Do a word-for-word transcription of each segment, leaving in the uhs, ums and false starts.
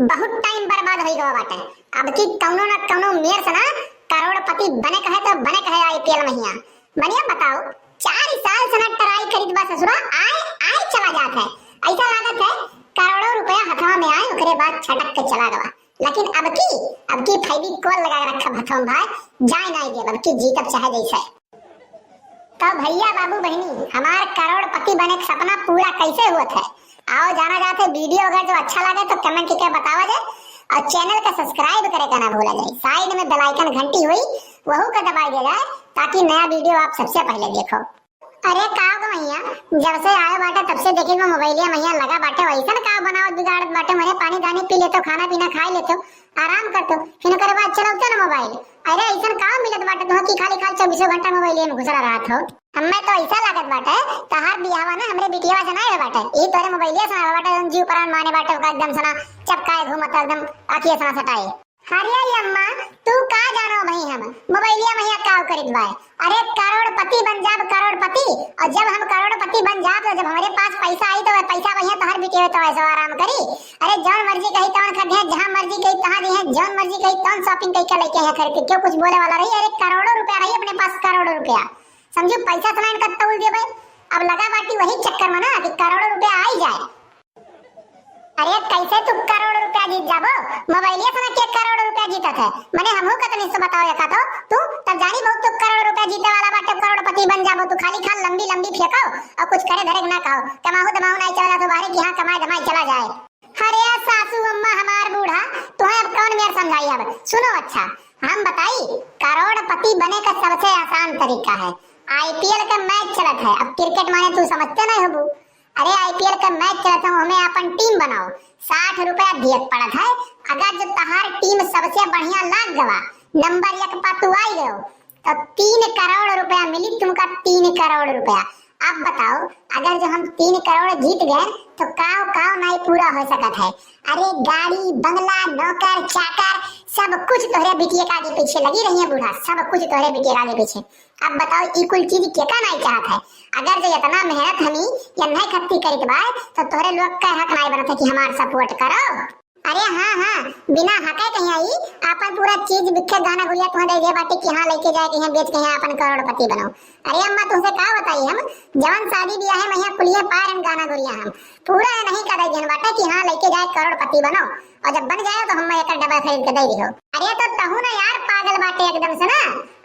बहुत टाइम बर्बाद होइ गवा बाटे। अब की कौनो ना कौनो मेर से ना करोड़पति बने कहे तो बने कहे आईपीएल महिया। मनिया बताओ, चार साल से ना ट्राई करित बा ससुरा, आए आए चला जात है। ऐसा लागत है करोड़ों रुपया हथवा में आए, ओकरे बाद छटक के चला गवा। लेकिन अब की, अब की फेविकोल लगा के रखब हथवा में भाई, जाए ना देब, अब की जीतब चाहे जैसे। तो भैया बाबू बहिनी, हमार करोड़पति बने के सपना पूरा कैसे हुआ था? आओ जाना जाते। वीडियो अगर जो अच्छा लगे तो कमेंट करके बतावा जाए और चैनल का सब्सक्राइब करे का ना भूला जाए। साइड में बेल आइकन घंटी हुई, वहू का दबाई दिया जाए ताकि नया वीडियो आप सबसे पहले देखो। अरे का गो मैया, जब से आए बाटे तब से देखे को मोबाइलिया मैया लगा बाटे, वैसन का बनावत बिगाड़त बाटे, मने पानी दानी पी लेतो, खाना पीना खाई लेतो, आराम करतो, फिर ओकरे बाद चलावतो ना मोबाइल। अरे ऐसन का मिलत बाटे तुहा कि खाली खाली चौबीसों घंटा मोबाइलिया में घुसरा रहत हो? हमें तो ऐसा लागत बाटे तहार बियाहवा ना हमरे बिटियावा से ना आवे बाटे, ई तोरे मोबाइलिया से ना आवे बाटे, जौन जीव प्राण माने बाटे ओका एकदम से ना चपकाए घूमत एकदम आँखिया से ना सटाए। अरे अम्मा, तू का जानो भाई हम मोबाइलिया मैया का करित बाय? अरे करोड़पति बन जाब करोड़पति, और जब हम करोड़पति बन जाब तो जब हमरे पास पैसा आई तो वह पैसा भैया तोहर बिटिया तो ऐसा आराम करी। अरे जौन मर्जी कही तौन खरीदे, जहाँ मर्जी कही तहाँ जइहे, जौन मर्जी कही तौन शॉपिंग कही के लेके यहाँ खरीद के, क्यों कुछ बोले वाला रही? अरे करोड़ों रुपया रही अपने पास, करोड़ों रुपया। समझू पैसा से ना इनका तौल देबे। अब लगा बाटी वही चक्कर में ना कि करोड़ों रुपया आई जाए। अरे कैसे तू करोड़ रुपया जीत जाबो? मोबाइलिया से ना के करोड़ रुपया जीतत है? मने हमहू का तनी से बताओ एका तो। तू तब जानी बहुत तू करोड़ रुपया जीते वाला बाटे, करोड़पति बन जाबो तू। खाली खा लंबी लंबी फेंको और कुछ करे धरे के ना कहो। कमाहू दमाहू नहीं चला तो बाहरे कि हाँ कमाए धमाए चला जाए। अरे सासू अम्मा हमार बूढ़ा, तुम्हें अब कौन मेर समझाई? अब सुनो अच्छा, हम बताई, करोड़पति बने का सबसे आसान तरीका है। आईपीएल का मैच चलत है, अब क्रिकेट माने तू समझते नहीं होबू। अरे आईपीएल का मैच चलत है, हमें अपन टीम बनाओ, साठ रुपया दिए के पड़त है। अगर जो तहार टीम सबसे बढ़िया लाग गवा, नंबर एक पा तू आई गयो, तो तीन करोड़ रुपया मिली तुमका, तीन करोड़ रुपया। अब बताओ, अगर जो हम तीन करोड़ जीत गए तो काव काव नाई पूरा हो सकत है। अरे गाड़ी, बंगला, नौकर, चाकर, सब कुछ तोहरे बिटिया के आगे पीछे लगी रही है बूढ़ा, सब कुछ तोहरे बिटिया के आगे पीछे। अब बताओ, ई कुल चीज केका नाई चाहत है? अगर जो इतना मेहनत हमी या नहीं खत्ती करित बाय, तो तोहरे लोग का हक नाई बनत है कि हमार सपोर्ट करो। अरे हाँ, हाँ, बिना हके कहीं आई, आपन पूरा चीज बिखे गहना गुरिया तुहाँ दे दे बाटे कि हाँ, लेके जाए, कहीं बेच के यहाँ आपन करोड़पति बनाओ। अरे अम्मा, तुमसे का बताई हम, जवन शादी बियाह है, वहिया कुलिया पार हम गहना गुरिया हम पूरा नहीं कर दे बाटे कि हाँ, लेके जाए, करोड़पति बनो, और जब बन जाए तो हम एक डब्बा खरीद के दे दियो। अरे तो तहू ना यार, पागल बाटे एकदम से ना।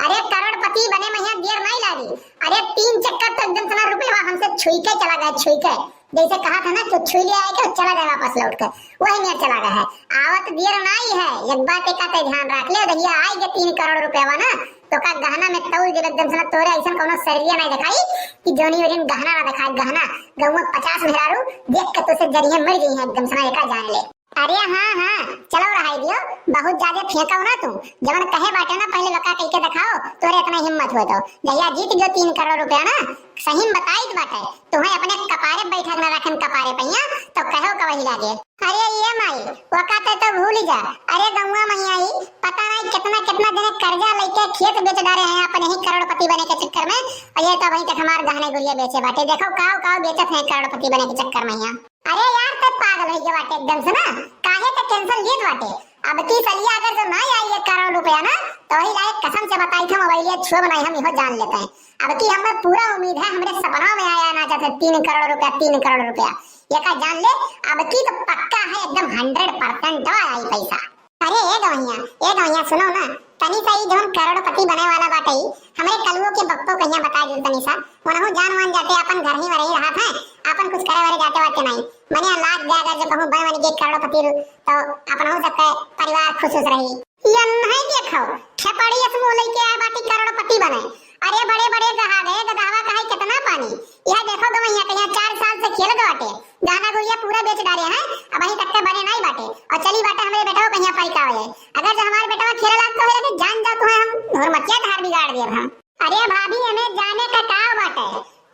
अरे करोड़पति बने में यहाँ देर नहीं लागी। अरे तीन चक्कर तो एकदम से ना रुपया हमसे छुई के चला गया, छुई के। जैसे कहा था ना कि छुई ले आए के चला जाए वापस लौट के, वही में चला गया है। आवत देर नाई है, एक बात एक आते ध्यान रख ले, भैया आई के तीन करोड़ रुपया ना, तो का गहना में तौल देब एकदम से ना, तोरे ऐसन कौनो शरीर नहीं दिखाई कि जोनी ओरिन गहना ना दिखाए, गहना। गौवा पचास मेहरारू देख के तो से जरिए मर गई है एकदम से ना, एका जान ले। अरे हाँ, हाँ, चलो रहाई दियो, बहुत ज्यादा फेंको ना तू। जवन कहे बाटे ना पहले वका कह के दिखाओ, तोरे इतना हिम्मत हो तो। जहिया जीत गयो तीन करोड़ रुपया ना, सही में बताई बाटे, तुम्हें अपने कपारे बैठक ना रखन कपारे पहिया, तो कहो का वही लागे। अरे ये माई, वका ते तो भूल जा। अरे गौवा में आई, पता नहीं कितना कितना जने कर्जा लेके खेत बेच डारे हैं अपन यही करोड़पति बने के चक्कर में, और ये तो अभी तक हमार गहने गुरिया बेचे बाटे। देखो काव काव बेचत हैं करोड़पति बने के चक्कर में यहाँ। अरे यार, ते पागल हो गया बाटे एकदम से ना, काहे ते टेंशन लेत बाटे? अब की सलिया अगर जो ना आई एक करोड़ रुपया ना, तो वही लायक कसम से बताई थे, मोबाइल ये छुए बनाई हम इहो जान लेते हैं। अब की हमें पूरा उम्मीद है, हमरे सपना में आया ना जैसे तीन करोड़ रुपया, तीन करोड़ रुपया। ये का जान ले, अब की तो पक्का है एकदम हंड्रेड परसेंट आई पैसा। अरे ए गवैया, ए गवैया सुनो ना, तनी सा ई जौन करोड़पति बने वाला बाटे, हमरे कलुओ के बप्पो कहिया बता दे तनी सा, वनहु जान मान जाते अपन घर ही में रही रहत हैं, अपन कुछ करे वरे जाते वाते नहीं। मने लाग गया अगर जो कहूँ बन बन के करोड़पति रू, तो अपनहु सबके परिवार खुश खुश रही। ये नहीं देखो, खेपड़ी अस मुँह लेके आए बाटी करोड़पति बने। अरे बड़े बड़े गहा गए, गदहवा कहे कितना पानी। यह देखो गवैया कहिया चार साल से खेलत बाटे, गहना गुरिया पूरा बेच डारे हैं, अब अभी तक के बने नहीं बाटे। और चली बाटे हमरे बेटवा कहिया पाई का हो जाए। अगर जो हमारे बेटवा खेले लाग तो हो जाए, जान जाओ तुम्हें हम हुरमतिया धार बिगाड़ देब हम। अरे भाभी, हमें जाने का का बाटे?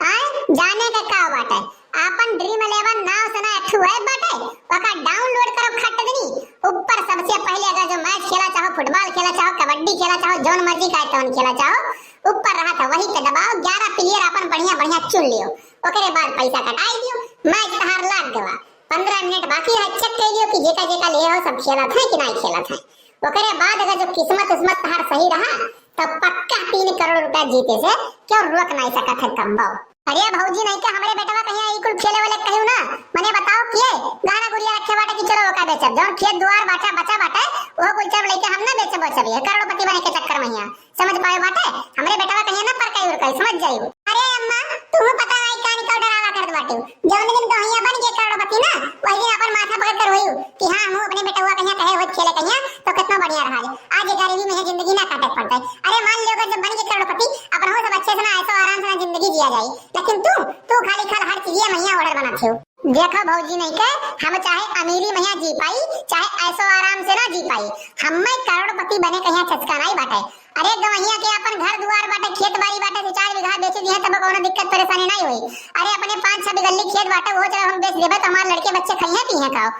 आए, जाने का का बाटे? आपन ड्रीम इलेवन नाव से ना एक ठो ऐप बाटे, ओका डाउनलोड करो खट दनी। ऊपर सबसे पहले अगर जो मैच खेला चाहो, फुटबॉल खेला चाहो, कबड्डी खेला चाहो, जौन मर्जी का तौन खेला चाहो, ऊपर रहा था वही के दबाओ, ग्यारह प्लेयर आपन बढ़िया बढ़िया चुन लियो, ओकरे बाद पैसा कटाई दियो, मैच तहार लाग गवा। पन्द्रह मिनट बाकी है, check कर लियो कि जेका जेका लिए हो सब खेलत है कि नाहीं खेलत है। ओकरे बाद अगर जो किस्मत उस्मत तहार सही रहा, तब पक्का तीन करोड़ रुपया जीते से क्यों रोक नाहीं सकत है कब्बो। अरे भौजी, नहीं के हमरे बेटवा कहिया ई कुल खेले वाले कहियो ना, मने बताओ के गहना गुरिया रखे बाटे कि चलो ओका बेचब, जौन खेत दुआर बाचा बचा बाटे, ओहो कुल चल लेके हम ना बेचब, बेचब ये करोड़पति बने के चक्कर में हिया। समझ पाए बाटे, हमरे बेटवा कहिया ना परकाई उरकाई, समझ जाइयो। अरे अम्मा, तुहू पता नहीं का निकल डरावा करत बाटे। जौन दिन गहिया बन गए करोड़पति ना, वही दिन अपन माथा पकड़ कर रोइयो कि हाँ, हमहू अपने बेटवा कहिया कहे होत खेले कहिया, तो कितना बढ़िया रहा। आज ये गरीबी में ये जिंदगी ना काटे पड़ता है। अरे मान लो अगर जब बन गए करोड़पति, अपन हो सब अच्छे से ना ऐसो आराम से ना जिंदगी जिया जाए, लेकिन तू, तू खाली खाल हर चीज महिया order बनाते हो। देखो भौजी, नहीं के हम चाहे अमीरी महिया जी पाई, चाहे ऐसो आराम से ना जी पाई, हमें करोड़पति बने कहिया चस्का नहीं बाटे। अरे गवहिया के अपन घर दुआर बाटे, खेत बाड़ी बाटे, दो चार बीघा बेच दिहे तब कौनो दिक्कत परेशानी नहीं हुई। अरे अपने पाँच छह बिगल्ली खेत बाटे, वो चलो हम बेच देबे तो हमारे लड़के बच्चे खइहे पीहे खाओ,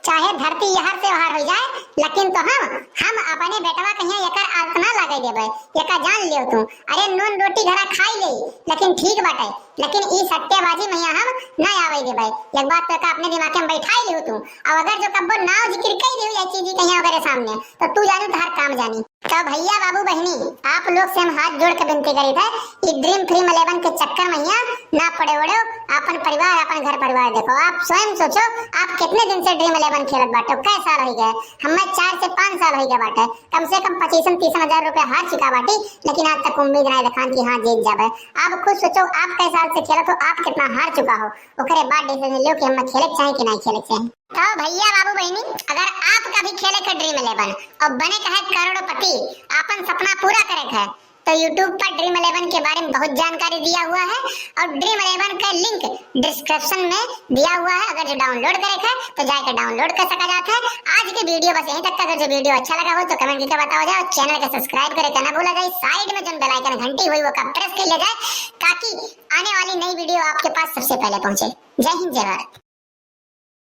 चाहे धरती यहर से वहर हो जाए, लेकिन तो हम, हम अपने बेटवा कहिया एकर आदत ना लगे देबे, एका जान लियो तू। अरे नून रोटी घरा खाई ले, लेकिन ठीक बाटे, लेकिन ई सट्टेबाजी महिया हम ना आवे देबे। एक बात तो का अपने दिमाग में बैठाई लियो तू। अब अगर जो कब्बो नाव जिक्र कई दियो या चीज कहिया ओकरे सामने, तो तू जानू तहार काम जानी। तो भैया बाबू बहिनी, आप लोग से हम हाथ जोड़ के विनती करी थे, ई Dream Film Eleven के चक्कर महिया ना पड़े ओड़ो, अपन परिवार, अपन घर परिवार देखो। आप स्वयं सोचो, आप कितने दिन से Dream Eleven खेलत बाटे, कै साल हो गए? हमें चार से पाँच साल हो गए बाटे, कम से कम पच्चीसन तीसन हजार रुपया हार चुका बाटी, लेकिन आज तक उम्मीद ना देखान कि हाँ जीत जाबे। आप खुद सोचो, आप कै साल से खेलत हो, आप कितना हार चुका हो, ओकरे बाद decision लियो कि हमें खेले के चाहे कि नहीं खेले के चाहे। तो भैया बाबू बहिनी, अगर आपका भी खेले के Dream Eleven और बने के है करोड़पति, आपन सपना पूरा करे के है, तो YouTube पर Dream Eleven के बारे में बहुत जानकारी दिया हुआ है और Dream Eleven का link description में दिया हुआ है। अगर जो download करे के है तो जाके download कर सका जाता है। आज के video बस यहीं तक। अगर जो video अच्छा लगा हो तो comment करके बताओ जाए और channel के subscribe करे के ना भूला जाए। Side में जो bell icon घंटी हुई वो का press कर लिया जाए, ताकि आने वाली नई video आपके पास सबसे पहले पहुंचे। जय हिंद, जय भारत।